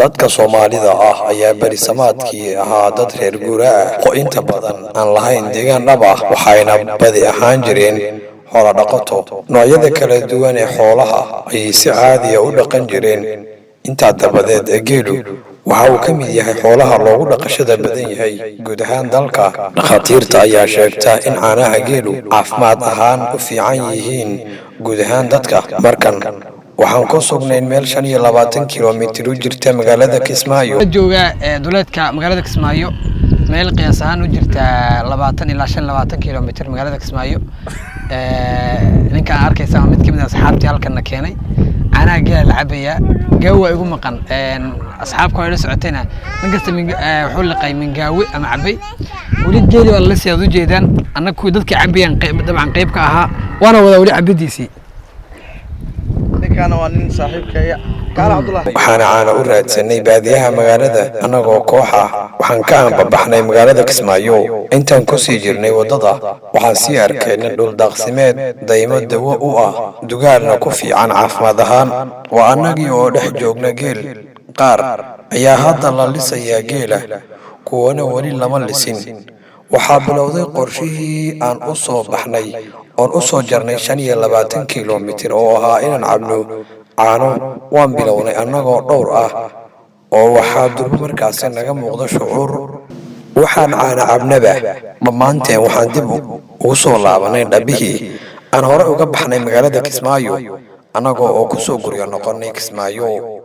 Dadka Soomaalida ah ayaa berisamaadkii ahaa dad reer guuraa ah oo inta badan aan lahayn deegaan dhab ah, waxayna badi ahaan jireen xoola dhaqato. Noocyada kala duwan ee xoolaha ayay si caadiya u dhaqan jireen. Intaa dabadeed, geelu waxa uu ka mid yahay xoolaha loogu dhaqashada badan yahay guud ahaan dalka. Dhakhaatiirta ayaa sheegta in caanaha geelu caafimaad ahaan u fiican yihiin guud ahaan dadka. Markan waxaan ku sugnayn meel 25 kilomitir u jirta magaalada Kismaayo. Jooga duleedka magaalada Kismaayo, meel qiyaas ahaan u jirta 20 ilaa 25 kilomitir magaalada Kismaayo. Ninkaan arkaysa waa mid kamid ah asxaabtii halkanna keenay. Caanaha geela la cabayaa, gaawa igu maqan. Asxaabka waa ila socotayna, nin kasta wuxuu liqay mingaawe ama cabay. Weli geeli waa lala siyaad ujeedaan. Annaga kuwii dadka cabayaan dabcan qayb ka ahaa, waana wadaa weli cabidiisii. Ninkaana waa nin saaxiibkaya, kaala Cabdullahi. Waxaana caana u raadsanay baadiyaha magaalada annagoo koox ah. Waxaan ka aanbabaxnay magaalada Kismaayo. Intaan kusii jirnay waddada, waxaan sii arkaynay dhul daaqsimeed daymo dawo u ah, dugaalna ku fiican caafimaad ahaan. Waa annagii oo dhex joogna geel. Qaar ayaa hadda la lisayaa geela, kuwana weli lama lisin. Waxaa bilowday qorshihii aan u soo baxnay oon u soo jarnay 25 kilomitir oo ahaa inaan cabno caano. Waan bilownay annagoo dhowr ah oo waxaa durbo markaasi naga muuqda shucuur. Waxaan caano cabnaba dhammaanteen waxaan dib ugu soo laabanay dhabihii aan hore uga baxnay magaalada Kismaayo, annagoo oo kusoo guryo noqonay Kismaayo.